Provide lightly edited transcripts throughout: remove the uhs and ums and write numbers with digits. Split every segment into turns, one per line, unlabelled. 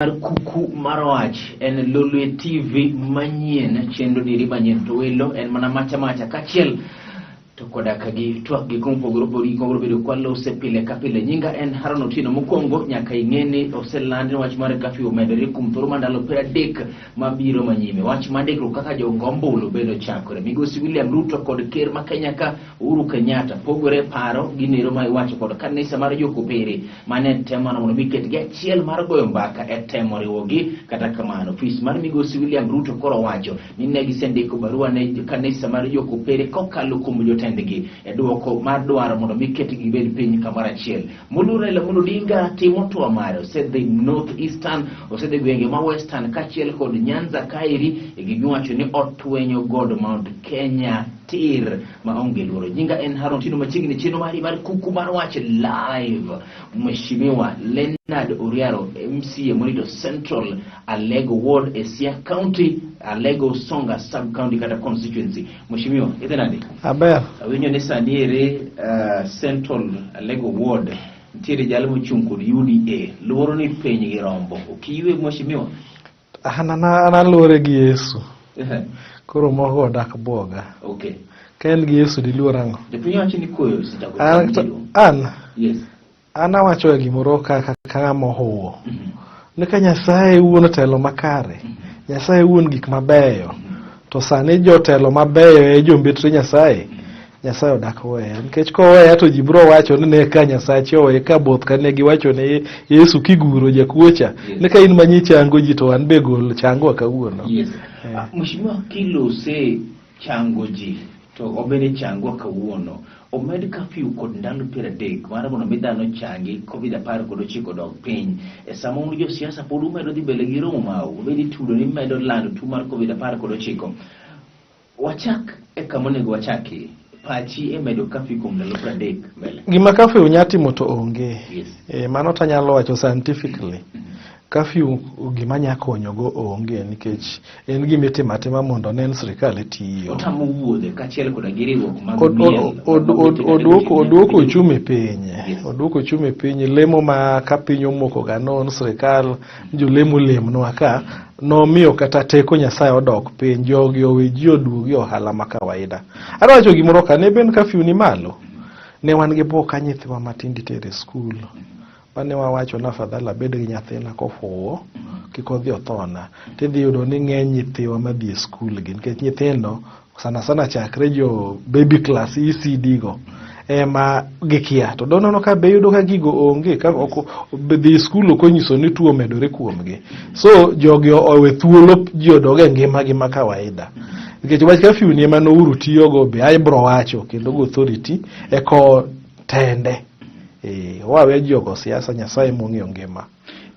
Mar kuku mar wach en Lolwe TV manyien, chenro diri manyien to welo en mana macha macha kaachiel to koda ka gi twak gi mopogore opogore gik mabiro bedo kwalose pile ka pile. Nyinga en Haron Otieno. Mokwongo nyaka ing'e ni oseland ni wach mar kafyu omedore kuom thuolo mar ndalo 30 mabiro manyime. Wach mar ndikruok kaka jogo ombulu bende ochakore. Migosi William Ruto kod ker ma Kenya ka Uhuru Kenyatta pogore e paro gi nero ma iwacho kod kanisa mar jokopere mane temo mana mondo mi ketgi achiel mar goyo mbaka e temo riwogi. Kata kamano, ofis mar migosi William Ruto koro wacho ni ne gisendiko barua ne kanisa mar jokopere kokalo kuom jotendgi e dwoko mar dwaro mondo mi ketgi gibed piny kamoro achiel. Moluor Raila Amolo Odinga timo tuo mare, osedhi North Eastern, osedhi gwenge ma Western kaachiel kod Nyanza kaeri e gimiwacho ni otwenyo god Mount Kenya tir maonge luoro. Nyinga en Haron Tino machiegni chenro mari mar kuku mar wach live. Mheshimiwa Leonard Oriaro MCA morito Central Alego Ward e Siaya County, Alego Songa Sub County kata constituency. Mheshimiwa, idhi nade?
Aber.
Awinjo ni sani ere Central Alego Ward nitiere jal mochung' kod UDA. Luoro ni piny gi rombo. Ok iywe mheshimiwa?
An an aluore gi Yesu. Koro moko odak bwoga.
Okay.
Ka en gi Yesu diluor ang'o?
Jopiny wacho ni koyo osechako
An,
biro.
an,
Yes.
an awacho ga gimoro kaka ka ng'ama ohuwo. Ni ka Nyasaye wuon telo makare, Nyasaye wuon gik mabeyo, to sani jotelo mabeyo e jombetre Nyasaye, Nyasaye odak weya. Nikech koweya to ji biro wacho ni ne ka Nyasache oweye ka both ka ne giwacho ne Yesu kiguro jakuocha.
Yes.
Ni ka in manyi chango ji to wan be gol changwa kawuono.
Yes.
Eh.
Ah, Mheshimiwa kilose chango ji to obende changwa kawuono. Omed kafyu kod ndalo 30 mar mondo mi dhano changi Covid 19 dog piny. E sama un josiasa pod umedo dhi mbele gi romo mau, obed itudo ni medo lando tuo mar Covid 19. Wachak e kama onego wachaki. Pachi e medo kafyu kuom ndalo 30 mbele.
Gima kafyu nya timo to onge.
Yes.
E, mano tanyalo wacho scientifically. Kafyu gima nya konyogo onge nikech en gima itimo atima mondo onen sirikal tiyo.
Otamo wuodhe kaachiel koda gi riwruok mag miel.
Oduoko uchumi piny. Oduoko uchumi piny. Lemo ma ka piny omoko ga non sirikal jolemo lemnwa ka nomiyo kata teko Nyasaye odok piny. Jogi owe ji oduogi e ohala ma kawaida. Adwa wacho gimoro ka ne ben kafyu ni malo. Ne wan gi bwok ka nyithiwa matindo itero e skul. Mane wawacho ni afadhali abed gi nyathina kofuwo kik odhi othona. Tidhi yudo ni ng'eny nyithiwa madhi e skul gi nikech nyithindo sana sana chakre jo baby class ECD go ema gikia. To donono ka be iyudo ka gigo onge ka ok dhi e skul ok onyiso ni tuo omedore kuomgi. So jogi owe thuolo ji odog e ngimagi ma kawaida. Nikech wach kafyu ni ema Uhuru tiyogo be aibro wacho kendo go authority e kowo tende. Eh, wawe ji ogo siasa Nyasaye mong'eyo ngima.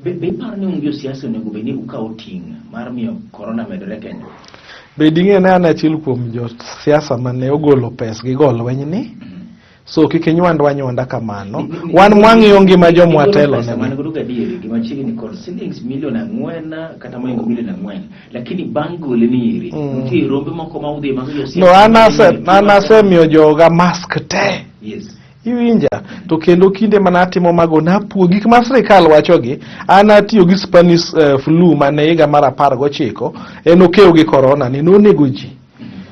Be iparo ni un josiasa onego bed ni ukawo ting' mar miyo korona medore Kenya?
Be ding'e ni an achiel kuom josiasa mane ogolo pesgi go lweny ni? So kik inywandwa anywanda kamano. Wan mwang'iyo ngima jomwa telo
pesa man
ne.
godo gadieri gi machiegni kod silings milion 4 kata mohingo milion 4 lakini bang' gole ni iri nitie rombe moko ma udhi mago josiasa
No, an ase an asemiyo joga mask te.
Yes.
Iwinja? To kendo kinde mane atimo mago napuo gik ma sirikal wachogi, an atiyo gi Spanish flu mane higa mar 19, en okew gi corona ni nonego ji.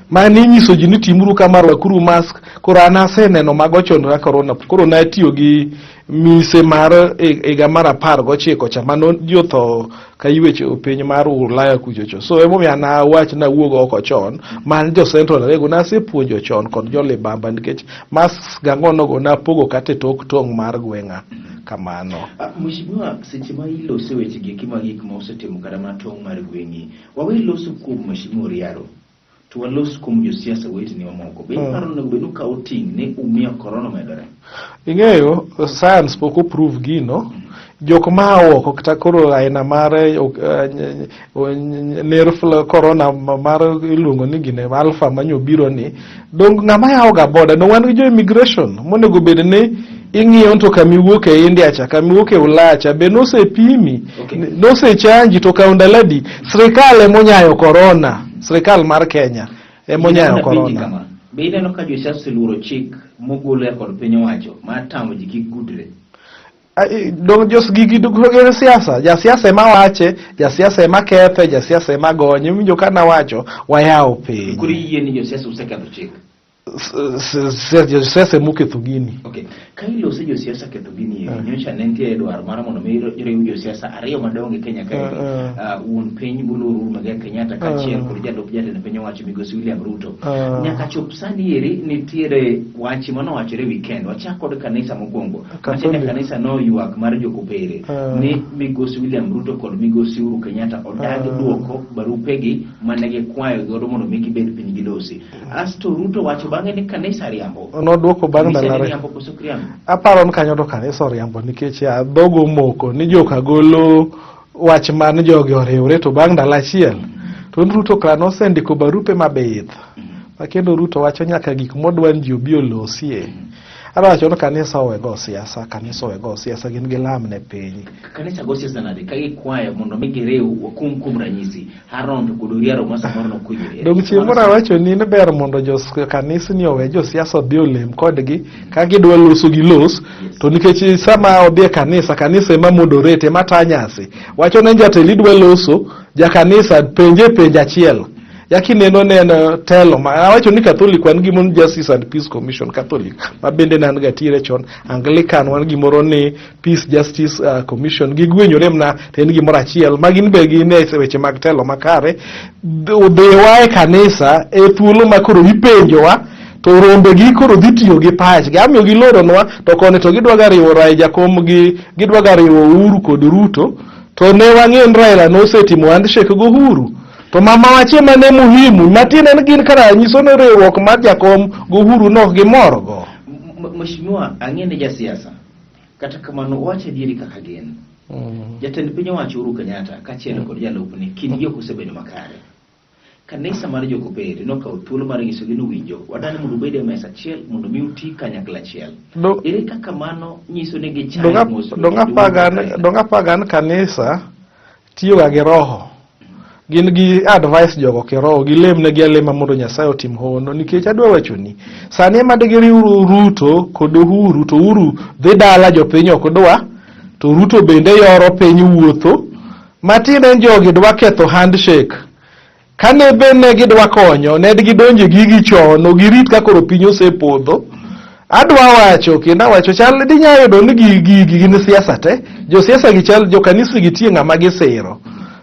Mane inyiso ji ni timuru kama, rwakuru mask, koro an aseneno mago chon ka corona, koro natiyo gi mise mar higa mar 19 cha mano ji otho ka ywech e piny mar Ulaya kuchocho. So emomiyo an awach nawuog oko chon, man jo Central Alego nasepuonjo chon kod jo Libamba nikech masks gang'onogo napogo kata e tok tong' mar gweng'a kamano.
Mheshimiwa, seche ma ilose weche gi eki mag gik ma osetimo kata mana tong' mar gweng'i, wawe loso kuom Mheshimiwa Oriaro, to walos kuom josiasa weteni mamoko. Be iparo ni onego bed ni ukawo ting' ni umiyo korona omedore?
Ing'eyo, science pok oprove gino. Jok ma oko kata koro aina mar ner corona mar iluongo ni gine alpha manyo biro ni dong ng'ama yawo ga boda no wan gi jo immigration monego bed ni ing'iyo to kama iwuok e India cha kama iwuok e Ulaya cha be nosepimi nosechanji to kawo ndalo adi sirikal emonyayo corona sirikal mar Kenya emonyayo corona
Be ineno ka josiasa oseluoro chik mogol e kod piny owacho mar tamo ji kik gudre?
Dong jos gigi gin siasa, jasiasa ema wache, jasiasa ema kethe, jasiasa ema gonye. Iwinjo ka nawacho wayaw piny.
Koro iyie ni josiasa oseketho chik?
Josiasa ema oketho gini.
Okay. Ka ilose josiasa ketho gini eri, nyocha ne nitie dwaro mar mondo mi riw josiasa ariyo madongo e Kenya kae. Wuon piny moluor Uhuru Muigai Kenyatta kaachiel kod jalup jatend piny owacho migosi William Ruto. Nyaka chop sani eri nitiere wach manowachore weekend. Wachak kod kanisa mokwongo. Matiende
Catholic.
kanisa noywak mar jokopere ni migosi William Ruto kod migosi Uhuru Kenyatta odagi duoko barupegi mane gikwayo godo mondo mi gibed piny gilosi. Asto Ruto wacho bang'e ni kanisa riambo.
Nodwoko bang'
Kanisa
ndalo
ni
ariyo.
riambo koso ok riambo?
Aparo ni kanyo to kanisa oriambo nikech ya dhogo omoko ni joka golo wach mar ni jogi oriwre to bang' ndalo achiel to Ruto kara nosendiko barupe mabith ma kendo Ruto wacho nyaka gik modwa ni ji obi olosie. Adwa wacho ni kanisa owe go siasa, kanisa owe go siasa, gin gilam ne piny.
Kanisa go siasa nade ka gikwayo mondo mi giriw wakum kuom ranyisi Haron to kod Oriaro ma samoro nokwinjore.
Dong chieng' moro awacho ni ne ber mondo jo kanisni owe josiasa odhi olem kodgi ka gidwa loso gilos to nikech sama odhi e kanisa, kanisa ema moderate ema ta nyasi. Wacho ne jatelo idwa loso, jakanisa penje penjo achiel. Yakineno ne en telo ma awacho ni Catholic wan gimoro ni Justice and Peace Commission Catholic ma bende ne an ga tiere chon Anglican wan gimoro ni Peace Justice Commission gigwenyore mna to en gimoro achiel ma gin be gin e weche mag telo makare dhiwa e kanisa e thuolo ma koro ipenjowa to rombe gi koro dhi tiyo gi pachgi amiyo giloronwa to koni to gidwa ga riwo Raila jakom gi gidwa ga riwo Uhuru kod Ruto to ne wang'e ni Raila nosetimo handshake gi Uhuru to mama wache mane muhimu matiende ni gin kara nyiso ni riwruok mar jakom gi Uhuru nok gimorgo.
Mheshimiwa, ang'e ni jasiasa. Kata kamano, wach adieri kaka gin. Jatend piny owacho Uhuru Kenyatta kaachiel kod jalupne kindgi ok osebedo makare. Kanisa mar Jokopere nokawo thuolo mar nyisogi ni winjo wadani mondo ubed e mesa achiel mondo mi uti kanyakla achiel. Ere kaka mano nyiso ni gichayo mos
Dong apagan kanisa tiyoga gi roho gin gi advice jogo kiroho gilemnegi alema mondo Nyasaye otim hono nikech adwa wachoni sani ema digiriw Ruto kod Uhuru to Uhuru dhi dala jopiny ok dwa to Ruto bende yoro piny wuotho matiende ni jogi dwa ketho handshake kane be ne gidwa konyo ne gidonje gigi chon ok girit ka koro piny osepodho adwa wacho kendo awacho chal dinya yudo ni gigi gin siasa te josiasa gi chal jokanisni gi tie ng'ama gisiro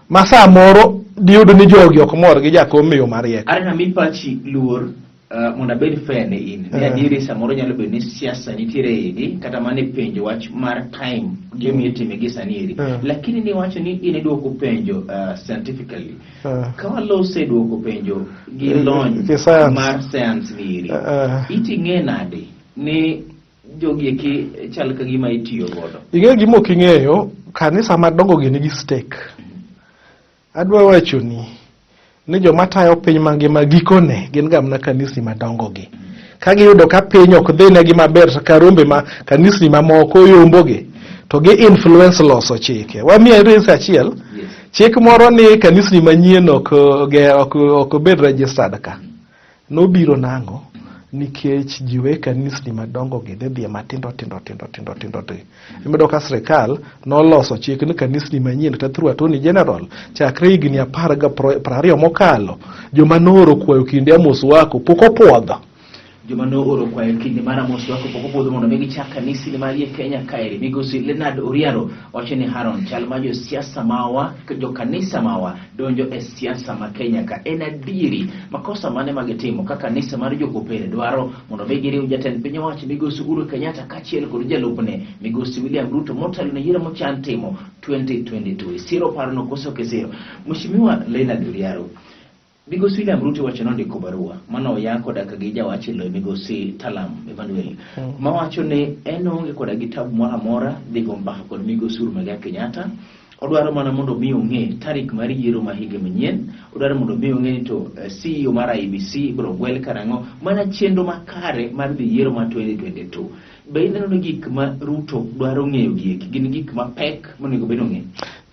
ma samoro diyud ni jogi ok mor gi jakom e yo mariek.
Arena mi pachi luor mondo abed fair ne in. Ni adieri samoro nyalo bedo ni siasa nitiere e igi kata mana e penjo wach mar time gima itime gi sani eri. Lakini ni wacho ni in iduoko penjo scientifically. Ka walose duoko penjo gi lony
Gi science.
mar science ni eri. Iting'e nade ni jogi eki chal ka gima itiyo godo?
Ing'e gima ok ing'eyo, kanisa madongo gi nigi stake. Adwa wachoni ni joma tayo piny mangima gikone gin ga mana kanisni madongo gi. Ka giyudo ka piny ok dhinegi maber ka rombe ma kanisni mamoko yombogi to gi influence loso chike. Wamiyi ranyisi achiel. Chik moro ni kanisni manyien ok obed registered ka. Nobiro nang'o? Nikech ji we kanisni madongo gi dhi dhi e matindo tindo tindo tindo tindo tindo. Iyudo ka sirkal noloso chik ni kanisni manyien kata through Attorney General chakre higni apar ga prariyo mokalo joma nooro kwayo kinde Amos Wako pok opuodho.
Joma nooro kwayo kinde mar Amos Wako pok opuodho mondo mi gichak kanisni manie Kenya kaeri. Migosi Leonard Oriaro wacho ni Haron chal ma josiasa mawa, jokanisa mawa donjo e siasa ma Kenya ka en adieri. Makosa mane ma gitimo ka kanisa mar jokopere dwaro mondo mi giriw jatend piny owacho Migosi Uhuru Kenyatta kaachiel kod jalupne Migosi William Ruto motelo ne yiero mochan timo 2022. Isiro parono koso ok isiro? Mheshimiwa Leonard Oriaro, Migosi William Ruto wacho nondiko barua mano oya koda ka gi jawach e loyo Migosi Talam Emmanuel mawacho ni en oonge koda gi tabu moro amora dhi go mbaka kod Migosi Uhuru Muigai Kenyatta. Odwaro mana mondo mi ong'e tarik mar yiero ma higa manyien. Odwaro mondo mi ong'e ni to CEO mar IEBC ibiro gwel karang'o, mana chenro makare mar dhi yiero ma 2022. Be ineno ni gik ma Ruto dwaro ng'eyo gi eki gin gik mapek monego bed ong'e?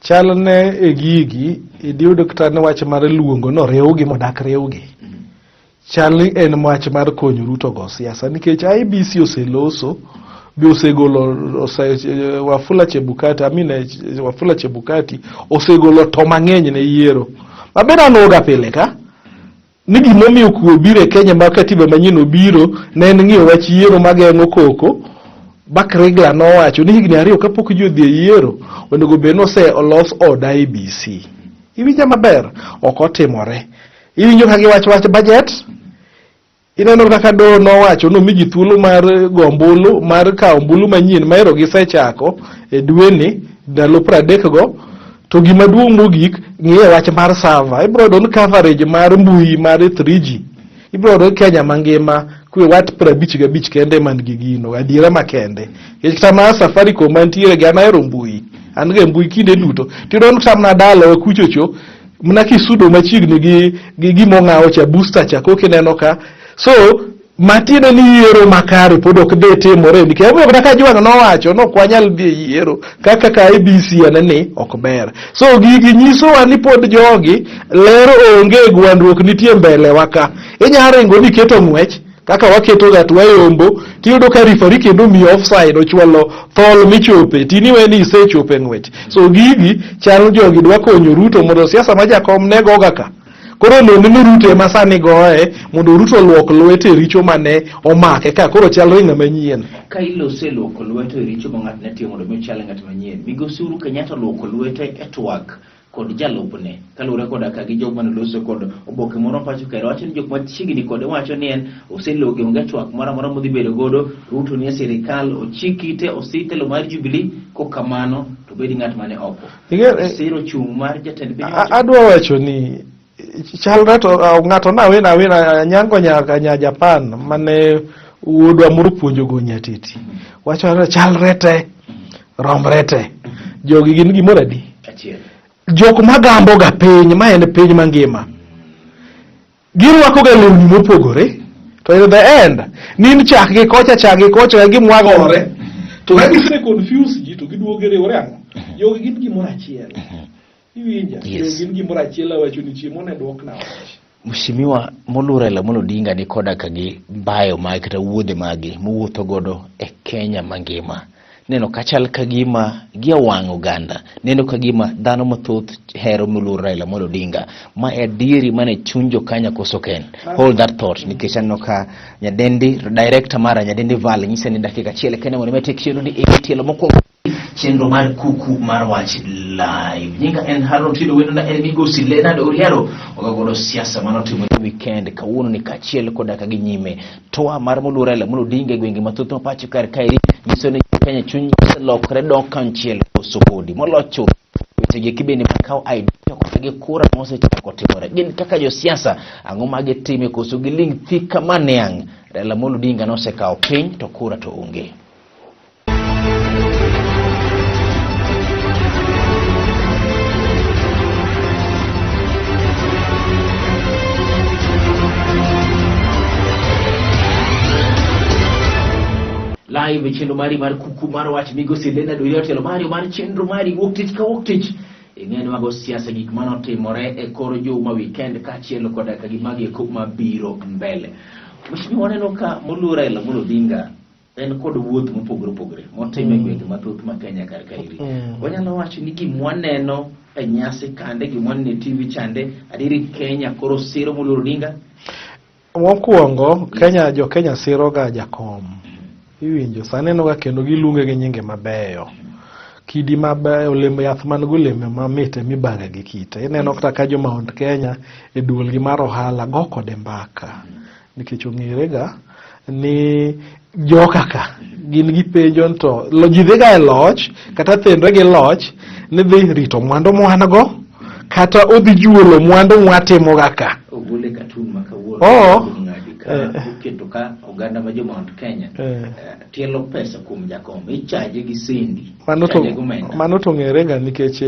Chal ne e gigi idiyud kata ni wach mar luongo no riwgi modak riwgi. Chal ni en wach mar konyo Ruto go siasa nikech IEBC oseloso. be osegolo Wafula Chebukati, I mean, Wafula Chebukati osegolo to mang'eny ne yiero. Maber anuoga pile ka ni gimomiyo kwe obiro e Kenya ma katiba manyien obiro ne en ng'iyo wach yiero mageng'o koko. Bak Regla nowacho ni higni 2 kapok ji odhi e yiero onego bed ni ose olos od IEBC. Iwinja maber? Ok otimore. Iwinjo ka giwacho wach budget? Ineno kaka doho nowacho nomi ji thuolo mar go ombulu, mar kawo ombulu manyien ma ero gisechako e dweni ndalo 30 go. To gima duong' mogik, ng'iye wach mar server. Ibiro yudo ni coverage mar mbui mar 3G ibiro yudo ni Kenya mangima kwe wat 55 kende man gi gino, adiera makende. Nikech kata mana Safaricom mantiere gi an ahero mbui, an ga e mbui kinde duto. Tiyudo ni kata mana dalawa kuchocho mana kisudo machiegni gi gima ong'aw cha, booster cha, koka ineno ka. So matiende ni yiero makare pod ok dhi timore nikech omiyo kata ka Jwang' nowacho ni ok wanyal dhi e yiero kaka ka IEBC en ni ok ber. So gigi nyisowa ni pod jogi ler onge, gwandruok nitie mbele wa ka. Inya ringo ni iketo ng'wech kaka waketo ga to wayombo, tiyudo ka referee kendo omiyi offside, ochwalo thol michope, tiniwe ni isechopo e ng'wech. So gigi chal jogi dwa konyo Ruto mondo siasa ma jakom ne goga ka koro non ni Ruto ema sani goye mondo Ruto oluok lwete e richo mane omake ka koro chalre ng'ama nyien.
Ka ilose luoko lweto e richo ma ng'at ne timo mondo mi ochal ng'at manyien. Migosi Uhuru Kenyatta oluoko lwete e twak kod jalupne kaluwore koda ka gi jogo mane oloso kod oboke moro pacho kae wacho ni jok machiegni kode wacho ni en oseloge onge twak moro amora modhi bedo godo. Ruto nie sirikal ochik ite osi telo mar Jubilee kokamano to bedi ng'at mane oko. Siro chung' mar jatend piny owacho.
Adwa wacho ni chalre to ng'ato nawina awina nyango nyaka nya Japan mane wuodwa moro puonjo go nyatiti wacho ni chalre te romre te jogi gin gimoro adi
Achiel.
Jok magambo ga piny ma en piny mangima girwako ga lewni mopogore to in the end nin chak gi kocha chak gi kocha gimwagore to ka gise confuse ji to giduogo giriwore ang'o jogi gin gimoro achiel iwinja.
Yes.
Jogi gin gimoro achiel awacho ni chieng' mone duokna wach.
Mheshimiwa moluor Raila Amolo Odinga ni koda ka gi bayo mage kata wuodhe mage mowuotho godo e Kenya mangima. Neno ka chal ka gima gia wang' oganda, neno ka gima dhano mathoth hero moluor Raila Amolo Odinga. Ma e adieri mane chuny jo Kenya koso ken. Hold that thought nikech aneno ka nyadendi director mara nyadendi Val nyisa ni dakika achiel kende mondo mi atiek chenro ni e tielo mokwongo. Chenro mar kuku mar wach live. Nyinga en Haron Tido, wendona en migosi Leonard Oriaro. Wago godo siasa manotimore weekend kawuono ni kaachiel koda ka gi nyime. Toa mar moluor Raila Amolo Odinga e gwenge mathoth ma pacho kar kaeri nyiso ni Kenya chuny oselokore dok konchiel koso kodi moloch chuth. Weche gi eki bende makawo ID to koda gi kura mosechako timore. Gin kaka josiasa ang'o ma gitime koso giling' thi kama niang'. Raila Amolo Odinga nosekawo piny to kura to onge. Live e chenro mari mar kuku mar wach migosi Leonard Oyiero telo mari mar chenro mari wuok tich ka wuok tich ing'e ni mago siasa gik mane otimore e kor juma weekend kaachiel koda ka gima gieko mabiro mbele. Mheshimiwa waneno ka moluor Raila Amolo Odinga en kod wuoth mopogore opogore motimo e gwenge mathoth ma Kenya kar kaeri. Wanyalo wacho ni gimwaneno e nyasi kande, gimwaneno e TV chande, adieri Kenya koro siro moluor Odinga?
Mokwongo, Kenya, jo Kenya siro ga jakom. Iwinjo, sani ineno ga kendo giluonge gi nyinge mabeyo. Kidi mabeyo, olemo yath man gi olemo mamit emibaga gi kite. Ineno kata ka jo Mount Kenya e duol gi mar ohala go kode mbaka. Nikech ong'ere ga ni joka ka gin gipenjo ni to ji dhi ga e loch kata thenre gi loch ni dhi rito mwandu mwan go kata odhi juolo mwandu mwatimo ga ka.
Ogole katun ma kawuono
Oh.
ng'adi ka
Eh.
oketo ka oganda ma jo Mount Kenya
Eh.
tielo pesa kuom jakom ichaje gi sendi
Mano to,
ichaje gi omenda.
mano to ng'ere ga nikech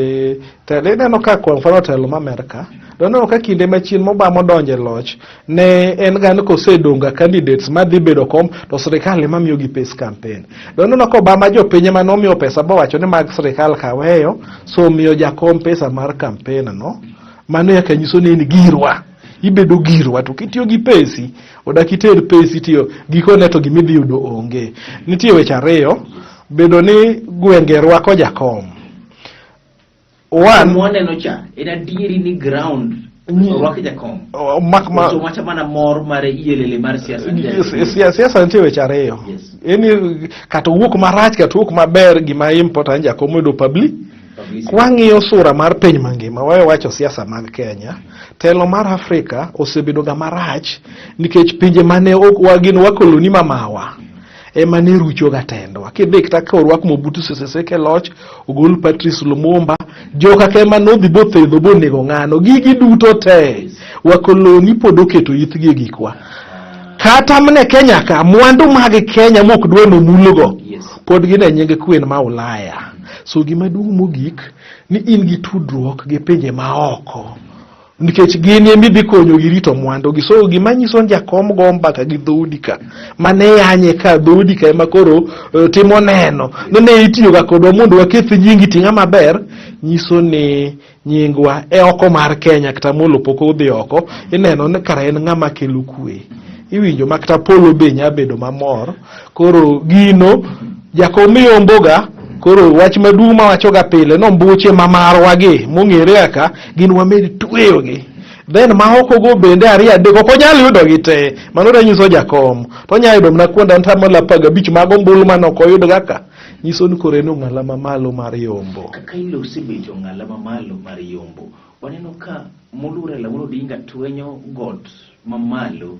telo ineno ka kwa mfano telo ma Amerka to ineno ka kinde machien Obama odonjo e loch ne en ga ni kosedong' candidates madhi bedo kom to sirikal ema miyogi pes campaign. To ineno ka Obama jopiny ema nomiyo pesa bowacho ni mag sirikal kaweyo so miyo jakom pesa mar campaign no mano yaka nyiso ni en girwa. Ibedo girwa to kitiyo gi pesi, odak iter pesi tiyo gikone to gimidhi yudo onge. Nitie weche ariyo, bedo ni gwenge rwako jakom. One,
Mwaneno cha en adieri ni ground orwak jakom.
Mak ma
To wacha mana mor mar ielele mar siasa.
Siasa nitie weche ariyo. Eni kata owuok marach kata owuok maber gima important jakom yudo public.
Publicity.
Kwang'iyo sura mar piny mangima, wawe wacho siasa mag Kenya, telo mar Afrika osebedo ga marach nikech pinje mane gin wakoloni mamawa ema ne rucho ga tendwa. Kidhi kata ka orwak Mobutu Sese Seko e loch, ogol Patrice Lumumba, joka ka ema nodhi bothedho bonego ng'ano. Gigi duto te wakoloni pod oketo ithgi e gikwa. Kata mne Kenya ka, mwandu mag Kenya mok dwa nomulgo pod gin e nying Queen ma Ulaya. So gima duong' mogik ni in gi tudruok gi pinje maoko nikech gin ema idhi konyogi rito mwandugi. So gima nyiso ni jakom go mbaka gi dhoudi ka mane yanye ka dhoudi ka ema koro timo neno ni ne itiyoga kodwa mondo waketh nyingi ting'a maber nyiso ni nyingwa e oko mar Kenya kata molo pok odhi oko ineno ni kara en ng'ama kelo kwe iwinjo ma kata polo be nya bedo mamor koro gino jakom yomboga koro wach maduong' mawachoga pile no mbuche ma marwa gi mong'ere kaka gin wamed tweyogi then ma oko go bende ariyo adek ok onyal yudogi te mano ranyiso jakom to onyalo yudo mana kuonde atamalo 15 mag ombulu mane ok oyud kaka nyiso ni koro en ong'ala mamalo mar yombo.
Kaka ilo osebet ong'ala mamalo mar yombo, waneno ka moluor Raila Amolo Odinga twenyo got mamalo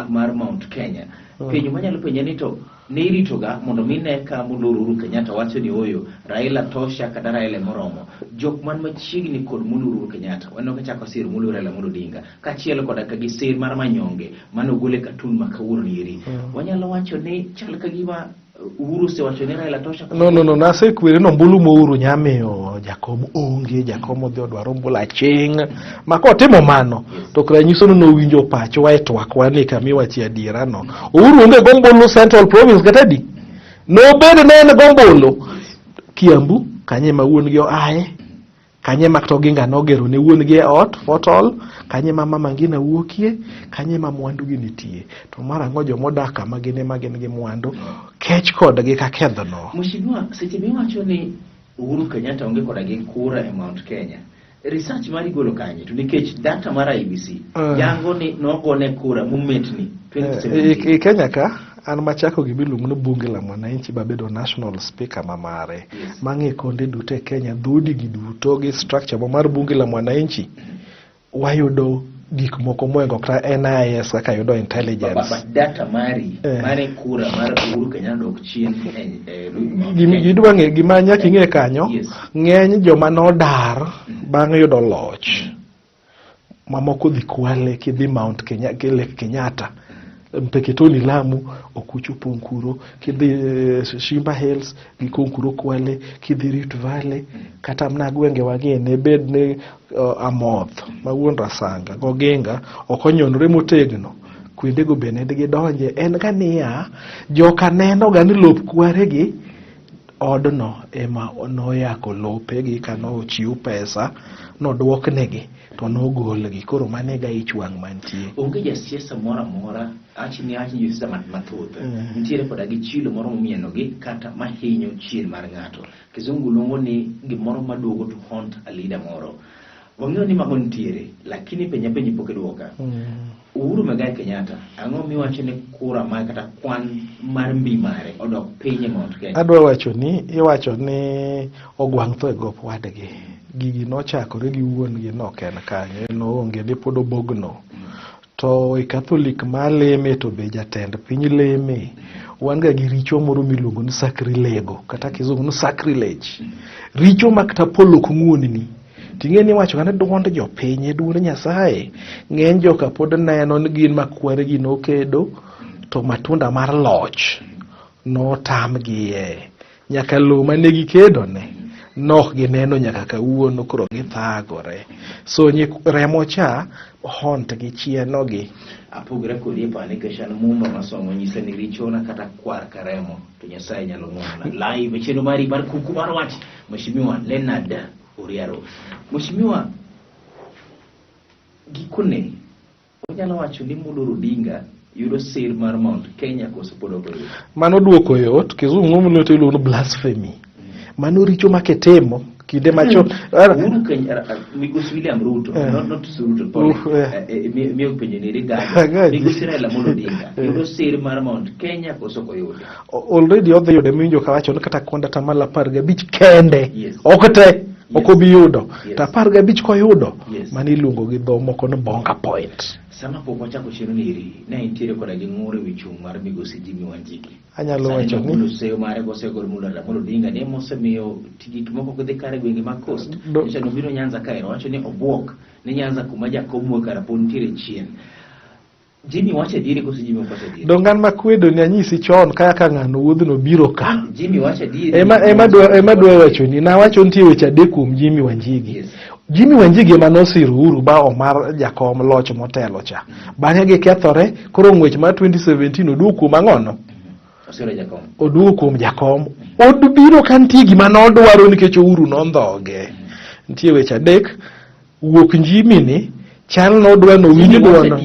mar Mount Kenya. Penjo manyalo penja ni to ne iritoga mondo mi ne ka moluor Uhuru Kenyatta wacho ni oyo Raila tosha kata Raila emoromo. Jok man machiegni kod moluor Uhuru Kenyatta waneno ka chako siro moluor Raila Amolo Odinga kaachiel koda ka gi sir mar manyonge mane ogol e katun ma kawuono ni eri. Wanyalo wacho ni chal ka gima Uhuru osewacho ni Raila tosha.
No, no, no, nasekwere ni ombulu ma Uhuru nyamiyo jakom onge, jakom odhi odwar ombulu aching'. Ma kotimo mano, to kara nyiso ni nowinjo pachwa e twakwa ni kama iwache adiera no. Uhuru onge gombulu Central Province kata di? Nobed ne en gombulu Kiambu, kanye ma wuon gi oaye. Kanye ma kata Oginga nogero ne wuon gi e ot, Fort kanye ma mama ngina wuokie, kanye ma mwandu gi nitie. To mar ang'o joma odak kama gin ema gin gi mwandu, kech kodgi ka kedhno.
Mheshimiwa, seche miwacho ni Uhuru Kenyatta onge koda gi kura e Mount Kenya, research mari golo kanye? To nikech data mar IEBC yango ni nogone kura mometni 2017.
E Kenya ka, an machako gima iluongo ni Bunge la Mwananchi babedo national speaker ma mare. Mang'e konde duto e Kenya, dhoudi gi duto gi structure ma mar Bunge la Mwananchi, wayudo gik moko moingo kata NIS kaka yudo intelligence.
But data mari, mare kura mar Uhuru Kenyatta dok chien e Mount Kenya.
Gidwa ng'e gima nyaka ing'e kanyo, ng'eny joma nodar bang' yudo loch, mamoko dhi Kwale, kidhi Mount Kenya, Lake Kenyatta, Mpeketoni Lamu, Okuch opong' kuro, kidhi Shimba Hills, gikong' kuro Kwale, kidhi Rift Valley, kata mana gwenge wagi ne bed ni Amoth, ma wuon Rasanga, Goginga, ok onyonore motegno, kuondego be ne gidonje. En ga niya, joka neno ga ni lop kwaregi, odno ema noyako lopegi ka nochiw pesa, nodwoknegi, to nogolgi. Koro mano e ga ich wang' mantie.
Onge jasiasa moro amora, achni achni josiasa mathoth, nitiere koda gi chilo moro momienogi kata mahinyo chien mar ng'ato. Kizungu luongo ni gimoro maduogo to haunt a leader moro. Wang'eyo ni mago nitiere, lakini penja penjo pok idwoka. Uhuru Muigai Kenyatta, ang'o miwacho ni kura mare kata kwan mar mbi mare odok piny e Mount Kenya?
Adwa wacho ni, iwacho ni ogwang' tho e gop wadgi. Gigi nochakore gi wuon gi nok en kanyo, en oonge ne pod obogno. To e Catholic ma leme to be jatend piny leme. Wan ga gi richo moro miluongo ni sacrilego kata kizungu ni sacrilege. Richo ma kata polo ok ng'uonni. Ting'e ni iwacho ga ni duond jopiny e duond Nyasaye. Ng'eny joka pod neno ni gin ma kwaregi nokedo to matunda mar loch notamgie. Nyaka lowo mane gikedo ne nok gineno nyaka kawuono koro githagore. So remo cha hont gi chieno gi.
Apogora kodi e paro nikech an mumba masomo nyisa ni richona kata kwar ka remo to Nyasaye nyalo ng'wonona. Live e chenro mari mar kuku mar wach, Mheshimiwa Leonard Oriaro. Mheshimiwa, gikone Onyalo wacho ni Mulu Odinga yudo sir mar Mount Kenya koso pod ok oyudo?
Mano duoko yot, kizungu mlo to iluongo ni blasphemy. Mano richo ma kitimo kinde machon.
Uhuru Kenya, Migosi William Ruto, not Ruto, pole. Miyo penjo ni Rigathi. Migosi Raila Amolo Odinga yudo sir mar Mount Kenya koso ok oyudo?
Already odhi yude miwinjo kawacho ni kata kwanda tamalo 15 kende. Ok te. Ok obi yudo. To 15 koyudo, mano iluongo gi dho moko ni bonga point.
Sama pok wachako chenro ni eri, ne intiere koda gi ng'ur e wi chung' mar Migosi Jimmy Wanjigi.
Anyalo wacho ni
Sani seyo mare kosegol Mulu Amolo Odinga ni emosemiyo gik moko ok dhi kare e gwenge mag Coast. Nyocha nobiro Nyanza kae, owacho ni obwok ni Nyanza kuma jakom wuok kara pod nitiere chien. Jimmy wacho adieri koso Jimmy ok wacho adieri?
Donge an makwedo ni anyisi chon kaya ka ng'ano wuodhno biro ka.
Jimmy wacho adieri.
Ema dwa wacho ni nawacho nitie weche adek kuom Jimmy Wanjigi.
Yes.
Jimmy Wanjigi ema nosiro Uhuru ba omar jakom loch motelo cha. Bang'e gikethore, koro ng'wech mar 2017 oduogo kuom ang'ono?
Osiro jakom.
Oduogo kuom jakom. Odbiro ka nitie gima nodwaro nikech Uhuru nondhoge. Nitie weche adek. Wuok Njimi ni chal nodwa nowinj duono.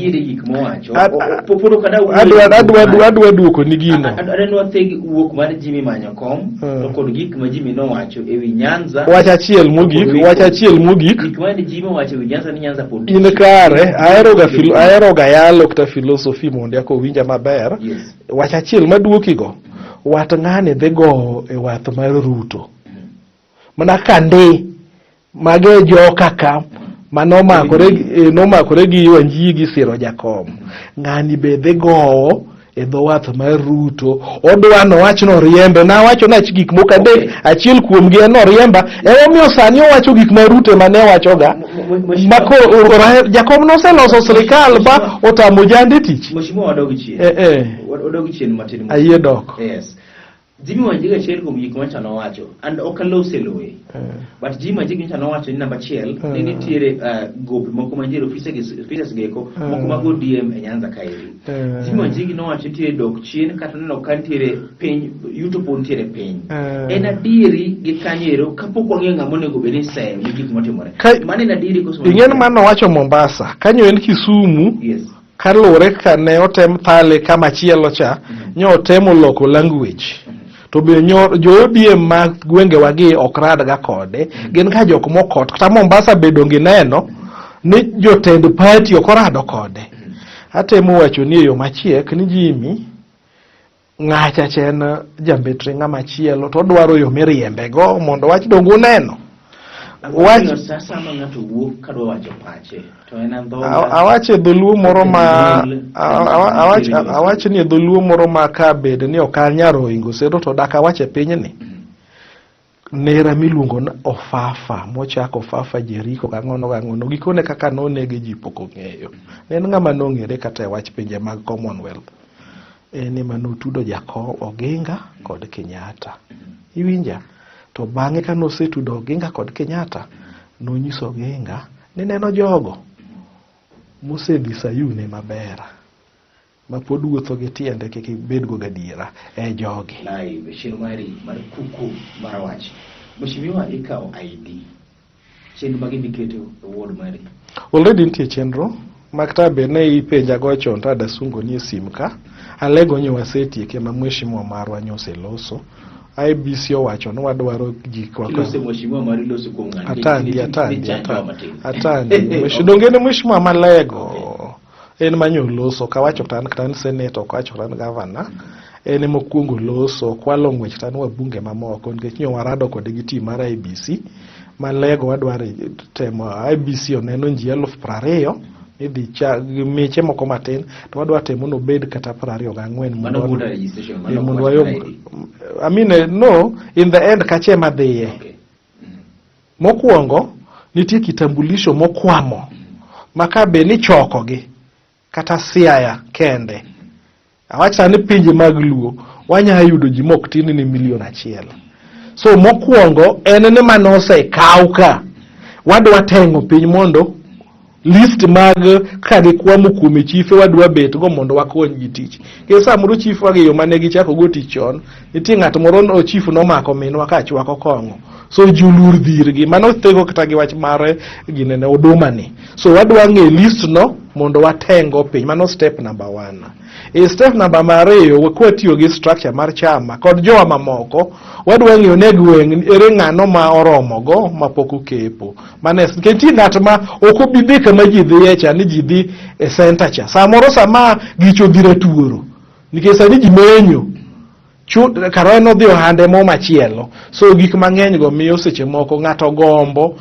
Adwa duoko ni gino.
Adwa theg wuok mar Jimmy manyo kom to kod gik ma Jimmy nowacho e wi Nyanza.
Wach achiel mogik, wach achiel mogik.
Gik ma Jimmy owacho e wi Nyanza ni Nyanza pod.
In kare, aheroga aheroga yalo kata philosophy mondo eka owinja maber. Wach achiel maduokigo, wat ng'ani dhi gowo e wath mar Ruto. Mana ka ndi mage joka ka manomakore nomakore gi Wanjigi siro jakom. Ng'ani be dhi gowo e dho wath mar Ruto. Odwa nowach noriembe. Nawacho ni gik moko adek, achiel kuomgi en noriemba. Emomiyo sani owacho gik ma Ruto ema ne wachoga. Ma koro jakom noseloso sirikal ba otamo jande tich.
Mheshimiwa wadog chien. Wadog chien matin.
Ayie dok.
Yes. Jimmy Wanjigi achiel kuom gik manyocha nowacho and ok alose loye but Jimmy Wanjigi nyocha nowacho ni namba achiel ni nitiere gope moko mantiere offices geko moko mag ODM e Nyanza kaeri. Jimmy Wanjigi nowacho nitiere dok chien kata neno ka nitiere piny yuto pod nitiere piny. En adieri gi kanyo ero kapok wang'eyo ng'ama onego bed ni iseyo gi gik motimore. Mano en adieri koso?
Ing'e ni mano nowacho Mombasa, kanyo en Kisumu.
Yes.
Kaluwore ka ne otem thale kama chielo cha, nyo otemo loko language. To be nyo jo ODM ma gwengewa gi ok radga kode, gin ka jok mokot. Kata Mombasa be donge ineno ni jotend party ok orado kode. Atemo wacho ni e yo machiek ni Jimmy ng'acha cha en jambetre ng'ama chielo to odwaro yo miriembego mondo wach donge uneno.
Wach sama ng'ato wuok kadwa wacho pache to en andhoga.
Awacho e dholuo moro ma awach ni e dholuo moro ma ka bed ni ok anyalo oingo sero to dak awach e pinyni. Nera miluongo ni Ofafa mochako Ofafa Jeriko gang'ono gang'ono gikone kaka nonege ji pok ong'eyo. Ne en ng'ama nong'ere kata e wach pinje mag Commonwealth. En ema notudo Jakom Oginga kod Kenyatta. Iwinja? To bang'e ka nosetudo Oginga kod Kenyatta, nonyiso Oginga ni neno jogo mosedhi Sayun ema ber. Ma pod wuotho gi tiende kik ibedgo gadiera e jogi.
Live chenro mari mar kuku mar wach. Mheshimiwa ikawo ID. Chenro mage miketo e ward mari?
Already nitie chenro ma kata bed ne ipenja go chon to adasungo ni e sim ka. Alego nyo wasetieke ma mheshimiwa marwa nyo oseloso. IEBC owacho ni wadwaro ji kwa
Ilose mheshimiwa mari iloso kuom ng'ani.
Atandi, atandi, atandi. Atandi. Donge en mheshimiwa malego. En manyo loso, ok awacho kata an kata an senator, ok awacho kata an governor. En ema okwongo loso, okwalo ng'wech kata an wabunge mamoko nikech nyo warado kode gi team mar IEBC malego wadwaro temo IEBC oneno ji 20,000 idhi cha miche moko matin to wadwa temo nobed kata 24
Mano voter registration, mano
mondo
wach
wayom
mar ID.
I mean no in the end kache madhiye. Mokwongo nitie kitambulisho mokwamo ma ka be ni chokogi kata Siaya kende awach ni pinje mag Luo wanya yudo ji mok tin ni milion 1. So mokwongo en ni mane osekaw ka wadwa teng'o piny mondo list mag ka gikwamo kuom chife wadwa bet go mondo wakony gi tich. Nikech samoro chief wagi yo mane gichako go tich chon, nitie ng'at moro no chief nomako minwa ka chwako kong'o. So ji oluor dhirgi. Mano thego kata gi wach mar ginene oduma ni. So wadwa ng'e list no mondo watengo piny. Mano step number 1. E step namba mar ariyo, kwatiyo gi structure mar chama kod jowa mamoko, wadwa ng'iyo ne gweng' ere ng'ano ma oromogo mapok okepo. Mano nikech nitie ng'at ma ok obi dhi kama ji dhiye cha ni ji dhi e center cha. Samoro sama gicho dhi ratuoro nikech sani ji menyo kara en odhi ohande mo machielo. So gik mang'eny go miyo seche moko ng'ato gombo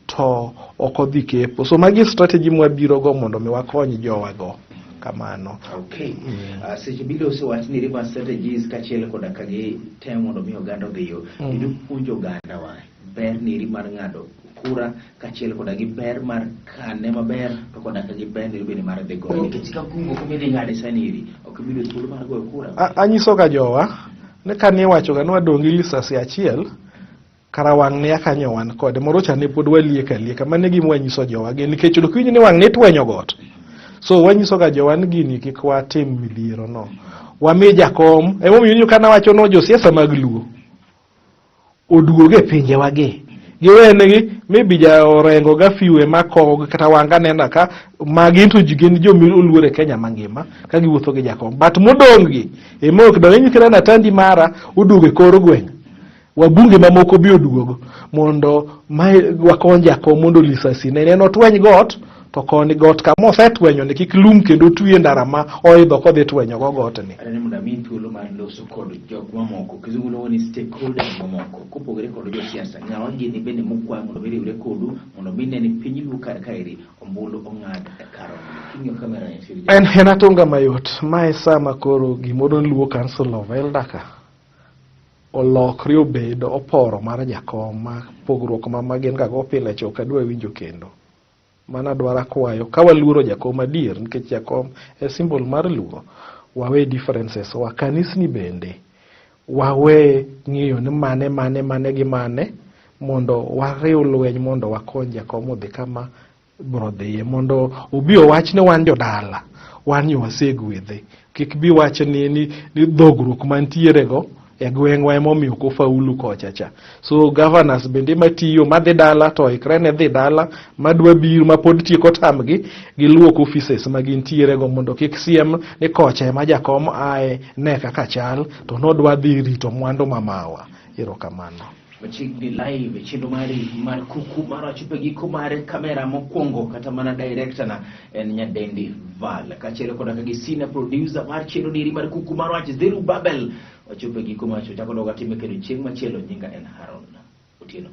to ok odhi kepo. So magi strategy mwabiro go mondo mi wakony jowa go. Kamano.
Okay. Seche miloso wach ni river strategies kaachiel koda ka gi temo mondo mi oganda odhiyo. Kendo puonjo oganda wa ber niri mar ng'ado kura kaachiel koda gi ber mar kane maber to koda ka gi ber niri bende mar dhi goyo. Nikech ka kungo kuma idhi ng'ade sani eri ok ibi yudo thuolo mar goyo kura.
Anyiso ga jowa ni kane iwacho ga ni wadong' gi lisasi achiel kara wang' ni akanyo wan kode moro cha ne pod walieko alieka. Mano e gima wanyiso jowa gi nikech ok iwinj ni wang' ni itwenyo got. So wanyiso ga jowa ni gini kik watim midhiero no. Wami jakom, emomiyo iwinjo ka nawacho no josiasa mag Luo oduog e pinjewa gi. Giwenegi maybe ja Orengo ga few ema kowo kata wanga neno ka magi to ji gin joma oluor e Kenya mangima ka giwuotho gi jakom. But modong' gi ema ok dong' inyisi ni Atandi mara oduogo e kor gweng'. Wabunge mamoko bi oduogo mondo wakony jakom mondo lisasi ne en otweny got to koni got kama osetwenyo ni kik lum kendo twi e ndara ma oidho kodhi twenyo go gotni.
Aneno mondo amiyi thuolo mar loso kod jok mamoko, kizungu luongo ni stakeholders mamoko, kopogore kod josiasa, ng'awa gini bende mokwayo mondo mi riwre kodu mondo mi ne ni piny Luo kar kaeri ombulu ong'ad e kar romo. King'iyo kamera ni sir.
En atonga mayot. Mae sama koro gimoro ni Luo Council of Elder ka olokre obedo oporo mar jakom ma pogruok ma gin ga go pile cha ok adwa winjo kendo. Mano adwaro akwayo ka waluoro jakom adier nikech jakom e symbol mar Luo, wawe differences wa. Kanisni bende wawe ng'iyo ni mane mane mane gi mane mondo wariw lweny mondo wakony jakom odhi kama bro dhiye mondo obi owach ni wan jodala wan yo wasegwedhe. Kik bi wach ni dhogruok mantiere go e gweng'wa emomiyo ok ofaulu kocha cha. So governors bende matiyo madhi dala to oikre ne dhi dala, madwa biro mapod tieko tamgi giluok offices ma gintiere go mondo kik siem ni kocha ema jakom ae ne kaka chal to nodwa dhi rito mwandu mamawa. Erokamano.
Machiegni live chenro mari mar kuku mar wachopo e giko mar kamera mokwongo kata mana director na en Nyadendi Val kaachiel koda ka gi senior producer mar chenro niri mar kuku mar wach Zeru Babel. Wachopo e giko mar chako doga time kendo chieng' machielo. Nyinga en Haron Otieno.